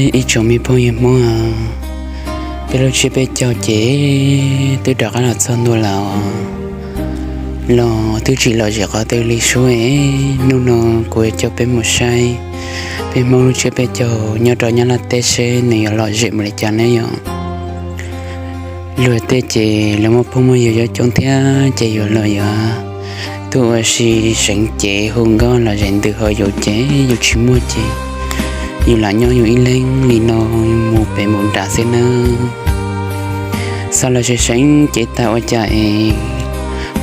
Ib tsoom me phooj ywg Hmoob, peb lub tsiab peb caug ces twb rov qab los txog ntua lawm os. Los twb tsis lom zem qhov twg li sub es, hnub no kuv yuav coj peb mus saib peb Hmoob lub tsiab peb caug nyob rau Nyab Laj teb seb nws yuav lom zem mus li cas ne yom. Luag tej ces luag muaj phooj muaj ywg coob coob thiab ces yus los yuav tuaj ua si seev cev hu nkauj lom zem ntws, ho yus ces yus tsis muaj ces yus lam nyob yus ib leeg li no mus pem mus nram xwb nawb. Xav los seev seev cev tag ua cas es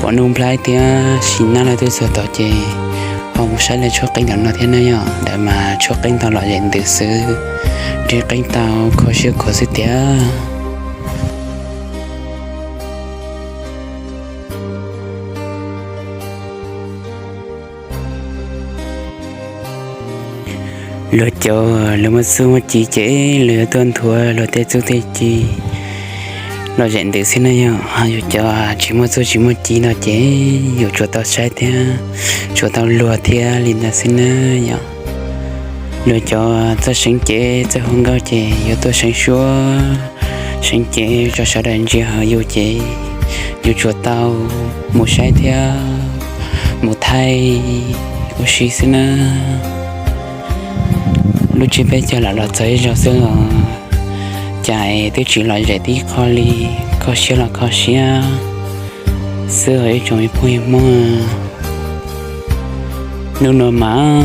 pom Nuj Nplhaib thiab Sim Nab lawv twb txog tod ces ho mus saib lawv tshuab qeej ntawm no thiab na yom. Ntawd mas tshuab qeej tau lom zem ntws xwb, nrhiav qeej tau kho siab khuav xwb tiag. Luag cov luag muaj txuj muaj ci ces luag yuav tuaj nthuav luag tej txuj tej ci lom zem ntws xwb na yom. Yus cov tsis muaj txuj tsis muaj ci no ces yus tsuas tau saib thiab tsuas tau luag thiab li ntawd xwb na yom. Luag cov txawj seev cev txawj hu nkauj ces yuav tuaj seev suab seev cev tso sawv daws ntsia, ho yus ces yus tsuas tau mus saib thiab mus thaij ua si xwb na. Lub tsiab peb caug lam los txog ib zaug xwb los cas twb tsis lom zem tib qho li, kho siab los kho siab xwb os ib tsoom me phooj ywg Hmoob. Hnub no mas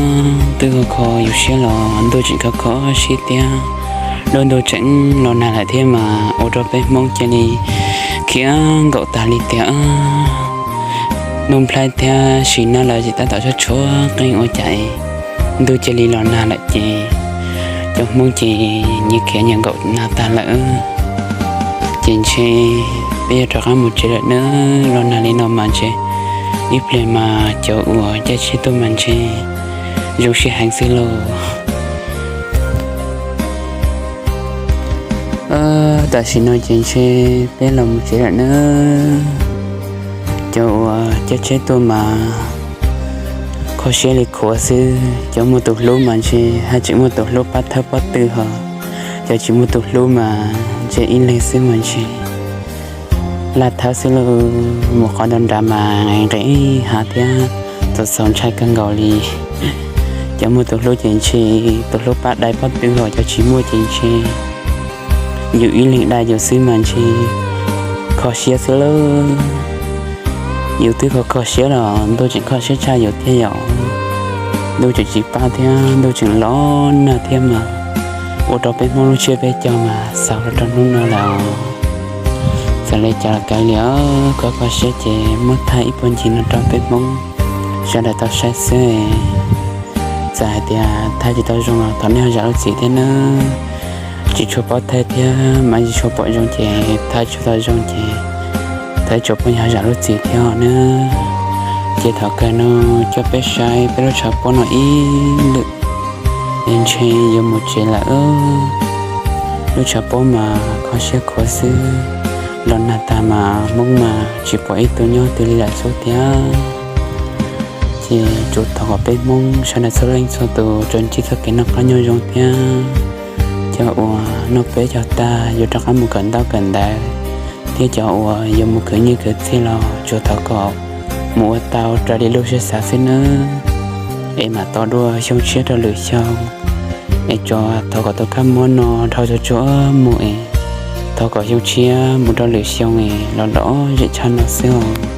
twb kho kho yus siab los ntuj tseem kho kho siab thiab. Lub ntuj tseem los nag lawm thiab mas ua rau peb Hmoob cia li khiav nkaum tag li tiag. Nuj Nplhaib thiab Sim Nab lawv ces tab tom tshuab tshuab qeej ua cas ntuj cia li los nag lawm ces cov Hmoob ces nyias khiav nyias nkaum nag tag lawm. Ces ntshe peb yuav rov qab mus tsev lawm nawb, los nag li no mas ntshe ib pliag mas cov uas caij tsheb tuaj mas ntshe zoo siab heev xwb lauj. Tam sim no ces ntshe peb los mus tsev lawm nawb. Cov uas caij tsheb tuaj mas kho siab li khuav xwb, cov muaj tus hlub mas ntshe haj tseem muaj tus hlub pab thawb pob tw ho, cov tsis muaj tus hlub mas ntshe ib leeg xwb mas ntshe laj thawb xwb lauj. Mus qhov nrad nrad mas nqis hav thiab txaus txaus ntshai kawg nkaus li. Cov muaj tus hlub ces ntshe tus hlub pab dai pob tw ho, cov tsis muaj ces ntshe yus ib leeg dai yus xwb mas ntshe kho siab xwb lauj. Yus twb kho kho siab los ntuj tseem kho siab tshaj yus thiab yom. Ntuj tseem tsis pab thiab ntuj tseem los nag thiab mas ua rau peb Hmoob lub tsiab peb caug mas xaus los rau hnub no lawm. Txawm li cas los kav liam, kho kho siab ces muab thaij ib puag ncig no rau peb Hmoob sawv daws tau saib xwb. Txawm hais tias thaij tsis tau zoo los thov nej ho zam lub txim thiab nawb. Tsis tshua paub thaij thiab mas tsis tshua pom zoo ces thaij tsis tau zoo ces thov ib tsoom phooj ywg ho zam lub txim thiab nawb. Ces thaum kawg no coj peb saib peb lub tshav pob no ib lwm es ntshe yuav mus tsev lawm. Lub tshav pob mas kho siab khuav xwb, los nag tag mas Hmoob mas tsis pom ib tug nyob twg li lawm xwb thiab. Ces tsuas thov kom peb Hmoob sawv daws txhua leej txhua tus tsuas ntsib txoj kev noj qab nyob zoo thiab. Cov uas noj peb caug tag yuav rov qab mus kawm ntaub kawm ntawv, thiab cov uas yuav mus khwv nyiaj khwv txiaj los tsuas thov kom mus ua tau raws li lub siab xav xwb nawb. Es mam tos dua xyoo tshiab rau lwm xyoo, es tsuas thov kom tus kab mob no dhau tsuag tsuag mus es thov kom xyoo tshiab mus rau lwm xyoo es los lom zem tshaj no xwb os.